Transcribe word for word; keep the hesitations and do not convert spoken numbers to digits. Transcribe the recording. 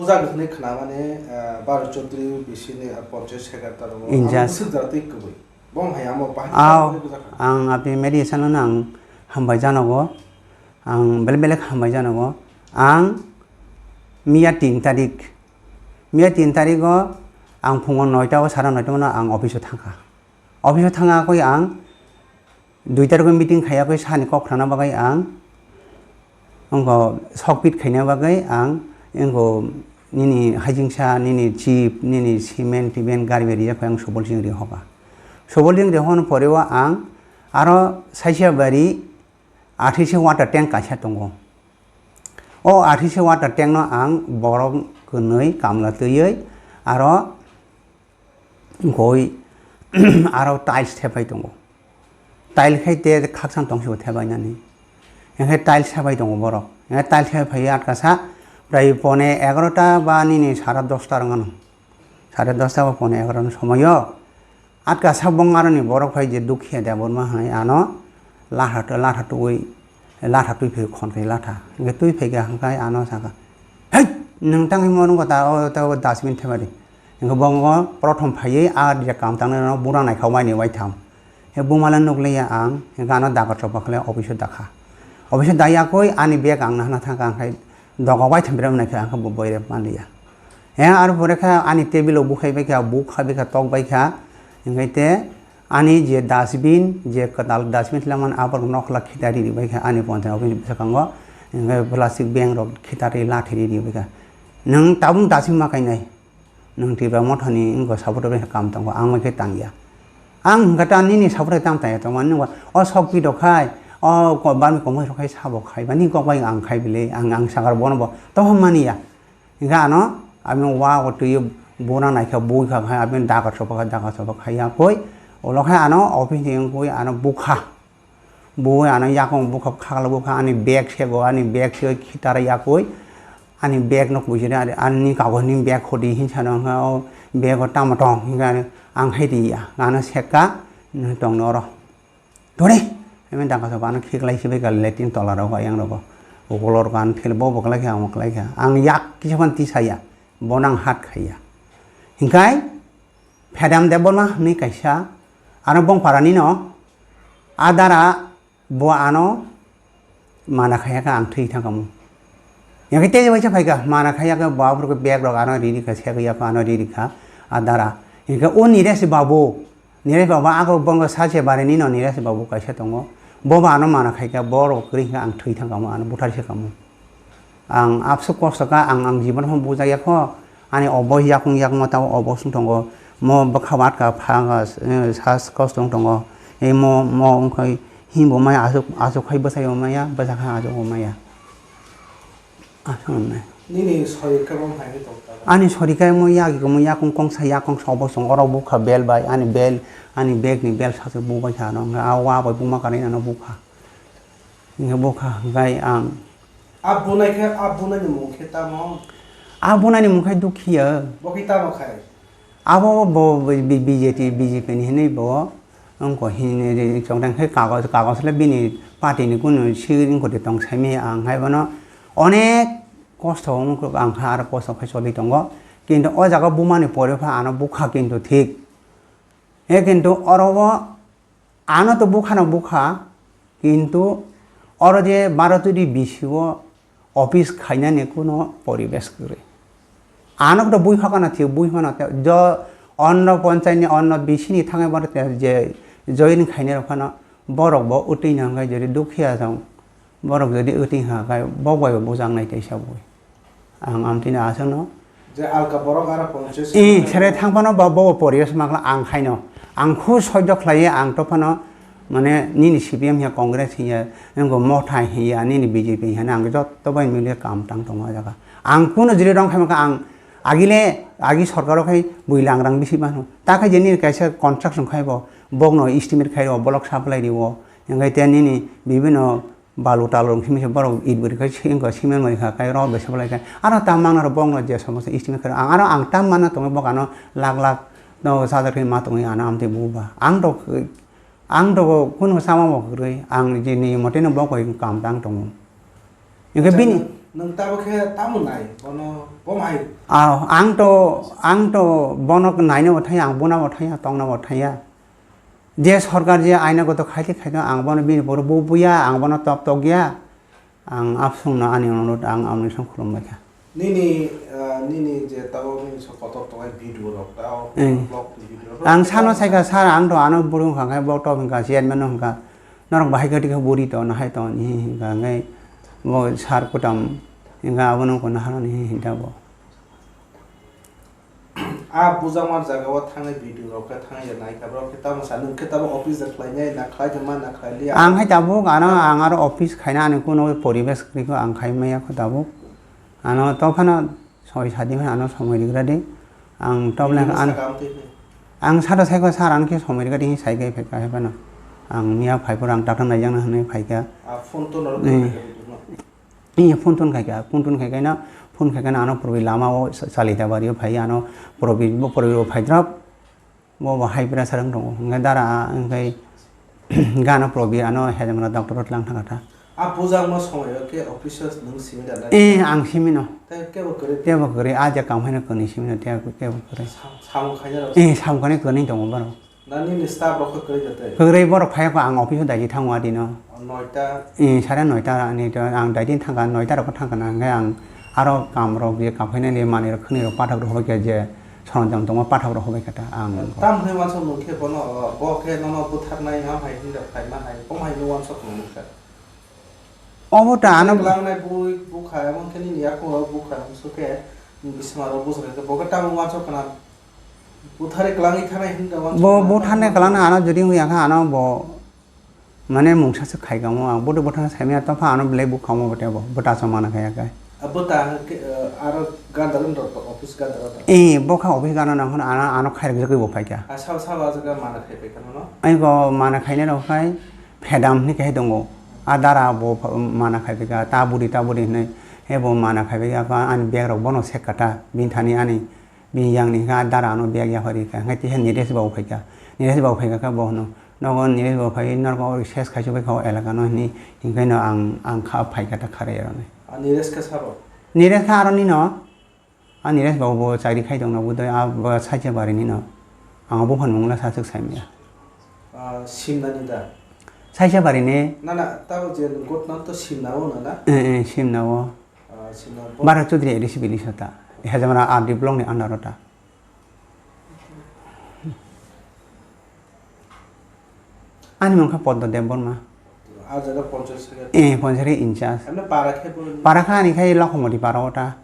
Bujak hwnwi khnamani, eh, Bharat Chaudhary bisini, eh, Ponchayat Secretary o Injas. Amo bwswk jora twi kwbwi. Bom hai amo bahai Aw, khe bujak kha. Ang aboni media channel no ang hambai janogo. Ang belai belai hambai janogo. Ang miya tin tarik, miya tin tarik o ang phungo noita o, sara noita o no ang office o thangkha. Office o thangkha koi ang dui tarik o meeting khaiya koi sani kok khnana bagwi ang wngkha sokpit khaina bagwi ang wngkha nini hajingsa, nini chip, nini cement, tiben gari bai rijak koi ang Subol Singh ri hoka. Subol Singh ri hon pore o ang aro saisa bari athisi water tank kaisa tongo. O athisi water tank no ang borok kwnwi kamla twiwi aro goi aro tiles thepai tongo. Tiles khai te khakchang tongsi bo thepai nani. Engkhe tiles thepai tongo borok. Engkhe tiles thepai phai atkasa prai pone egarota ba nini sara dosta rwngano. Sare dosta ba pone egarota ni somoyo atkasa bong aroni borok phai je Dukhiya Debbarma hai ano latha, latha twi, latha twi phai khon khai latha. Engkhe twi phai kha hwnkhe ano saka, "Hei! Nwng tangwi mo nungkha ta o, ta o dustbin thepari." Engkhe bongo prothom phaiwi a je kam tangnai no bura naikha waini waitham. He bumala nukliya ang, engkhe ano dagar chopak khle office o dakha. Office o dayakwi ani bag ang nahana thangkha, ang khai doga waitham bera naikha, ang khe bo boire manliya. He aro pore kha ani table o bukhai bai kha, buk kha bai kha, tok bai kha, engkhe te ani je dustbin, je kwtal dustbin tlamani aborok nokla khita riri bai kha ani ponchayat office bwskango, engkhe plastic bag rok khita ri lathi riri bai kha. Nwng tabuk dustbin ma kainai? Nwng Tipra Mothani wngkha, support bai kha kam tongo, ang bai khe tangya. Ang hwnkha ta nini support bai tang tangya tongmani, nwng ba o sok pi rok khai, o ko-, barmi komoi rok khai sabo khai, ba nini kok bai ang khai bile, ang, ang sakar bono bo, tohom mani ya. Hingkhe ano, abini wa o twi bura naikha, bui kha khai, abini dagar sopa kha, dagar sopa khai ya koi, ulo khai ano office ni wngkui ano bukha. Bo ano yakung bukha khakla bukha ani bag sego, ani bag sego khitar yakui ani bag no kuisiri ani kagoj ni bag hodi hinsa no wngkha o bag o tamo tong hinka ang hai di ya ano sekka tong no oro dore eme dangka soba ano khiklai sibai kha latrine tola rogo ayang rogo ukolor kan thil bo bo klai kha amo klai kha ang yak kisa phan tisa ya bo nang hat khai ya hinkai Phedam Debbarma hwnwi kaisa, ano Bongpharani no, a dara bo ano mana khaiya khe ang thwi thangkha mo. Yang khe teje waisa phaikha, mana khaiya khe bo aphuru khe bag rok ano riri kha, segwi ya kho ano riri kha, a dara. Hinkhe o Niresh Babu, Niresh Babu ago bongo sache barini no Niresh Babu kaisa tongo. Bo bo ano mana khaikha, bo rok kwrwi hinkhe ang thwi thangkha mo, ano buthar se kha mo. Ang absuk kosto kha, ang, ang jibon phano bujak ya kho, ani obo yakung yakung tabo obo sung tongo, mo bwkha watka pha, eh, sas kosto wng tongo, eh, mo, mo wngkhai himbo maya asuk, asuk khai bwsai bo maya, bwsa kha asuk bo maya. Asuk wngnai. Nini sorir khe bo hai tong ta? Ani sorir khe mo yagi mo yakung kongsa yakung sa obo sung, oro bukha bel bai, ani bel, ani bag ni bel sasuk bu bai kha no, a wa bai buma kanwi ano bukha. Hinkhe bukha hinkhe ang. A bunai khe, a bunai ni mung khe tamo? A bunai ni mung khe Dukhiya. Bo khe tamo khai? Abo bo B J P, B J P ni hinwi bo wngkha hinwi chongdang khe kagoj, kagoj le bini party ni kunu si wngkha de tong saimaya ang hai bono onek kosto wngkha ang kha aro kosto khai choli tongo. Kintu o jaga buma ni pore pha ano bukha kintu thik. He kintu oro o Ano to bukhano bukha, kintu oro je Bharaturi bisio office khainani kuno poribesh kwrwi. Ano to bui phakano thik, bui phano te jo onno ponchayni onno bisini thangwi bono te je join khainai rok phano borok bo utwi no hwnkhe jodi dukhiya jong Borok jodi wtwi ha khe bo bai bo bujaknai teisa bui. Ang amtwino aswkno. Je alka borok aro ponchis. Eh, sere thang phano bo, bo poriyo smakla ang khaino. Ang khu sojjo khlaiya ang to phano mane nini C P M hiya Congress hiya, wngkha Motha hiya, nini B J P hiya, ang jotto bai mili kam tang tongo o jaga. Ang kuno jili rong khaima kha ang agile, agi sorkaro khai bui langrang bisi mano. Ta khai je nini kaisa construction khai bo, bokno estimate khai rwo, block supply rwo, hingkhai te nini bibino Balu talu wngkhe misa borok it bwrwi khai singkha, cement bai kha, khai rok bai sablai kha. Ano tam mangna rok bokno je somosta estimate khe, ang aro ang tam manna tongwi bok ano lakh lakh no sajak khe ma tongwi ano amtwi buba. Ang rok, ang rok kunu sama bo kwrwi, ang je ni mote no bok bai kam tang tongo. Hingkhe bini, Nwng tabuk khe tamo nai, bono, bomo hai? Ah, ang to, ang to bono naina bo thaya, ang bona bo thaya, tongna bo thaya. Je sorkar je aina goto khaidi khaidi, ang bono bini poro bo buya, ang bono top tokya. Ang absongno ani onurot ang amni sam khulumbaikha. Nini, ah, nini je tabuk nini sok kotor tongnai video rok tao, eh, vlog ni video rok. Ang sano saikha, "Sir, ang to ano buru wngkha, khe bo top wngkha, chairman wngkha. Norok bahai khe tikhe buri to, nahai to," ni hinkha, hingkhe bo sir kutam, hingkha abono wngkha naharani hinta bo. A bujakma jaga o thangnai video rok khe thangya naikha, borok khe tamo sa, nwng khe tamo office da khlainai na khlai khe ma na khlai liya. Ang hai tabuk ano ang aro office khaina ani kuno poribesh kwrwi kho ang khai maya kho tabuk. Ano tophano soi sadi phano ano somoi rigra di. Ang tophano ang saka amtwi khe. Ang sado sai kho sir ano khe somoi rigra di hinwi sai khe phai kha hai phano. Ang miya phai phuru ang doctor naijakna hinwi phai kha. A phone to norok khe phai kha video no. Iya phone tun khaikha, phone tun khaikha na, phone khaikha na ano purbi lama o sa-, salita bari o phai ano purbi, bo purbi o phai drop, bo bo hai bwrasa rang tongo, hingkhe dara, hingkhe gana purbi ano hejamra doctor o tlang thangkha ta. A puja wngma somoi o khe office o nwng simi da na? Eh, ang simi no. Tei kebo kwrwi? Kebo kwrwi, a je kam haino kwnwi simi no, tei kebo kwrwi. Sam-, samung khaina rok? Eh, samung khainai kwnwi tongo borok. Nani ni staff rok khe kwrwi da tei? Kwrwi borok phai kho ang office o daidi thango adi no. O noita. Eh, sare noita ani to ang daidi thangkha, noita rok thangkha na, hingkhe ang aro kam rok je kaphainani manwi rok khwnwi rok pathak rok hobai khe je soronjam tongma pathak rok hobai khe ta ang. Tam hwnwi uansuk nung khe bono, bo khe nono butharnai ham hai hinda phaima hai, bom hai nung uansuk nung khe. Obo ta ano. Langnai bui bukha, emon khe nini yakung rok bukha, hwnsuk khe bisma rok bujak khe bo khe tamo uansuk khna. Buthari kwlangwi thanai hinwi da uansuk. Bo khna, buthar ne kwlangna ano jodi wngya kha ano bo mane mungsa se khai kamo ang bodo buthar saimaya topha ano belai bukhamo bote bo buta somana khaya khe. A buta hwnkhe, eh, aro gandar wngdo office gandar wngdo. Eh, bokha office gana nang hono ano, ano khairok jagwi bo phaikha. A sabo sabo a jaga mana khai paikha no? Ai go mana khainai rok khai phedam hinwi khe tongo. A dara bo pha-, mana khai paikha ta budi ta budi hinwi he bo mana khai paikha ani bag rok bono sek kata bini thani ani. Bini yang ni kha dara ano bag yapharwi kha, hwnkhe tisa Nilesh babu phaikha. Nilesh babu phaikha khe bo hwno, "Nogo Nilesh babu phai, norok oro ses khaisuk bai kha o elaka no," hwnwi, hinkhe no ang, ang kha phaikha ta kharwi aroni. A Nilesh khe sabo? Nilesh kha aroni no, a Nilesh babu bo chakri khai tongna budai, a bo Saisabari ni no. Ang buphang mungla sasuk saimaya. Ah, Simna ni da? Saisabari ni. Na, na, tabo je gotna to Simna o na, na? Eh, eh, Simna o. Ah, Simna bo- Bharat Chaudhary A D C village ta. Hejamra R D block ni under ta. Ani mung kha Poddo Debbarma. Ah, jaga Panchayat secretary. Eh, Panchayat in charge. Ano para khe bo- Para kha ani khai Lokhomoti para o ta.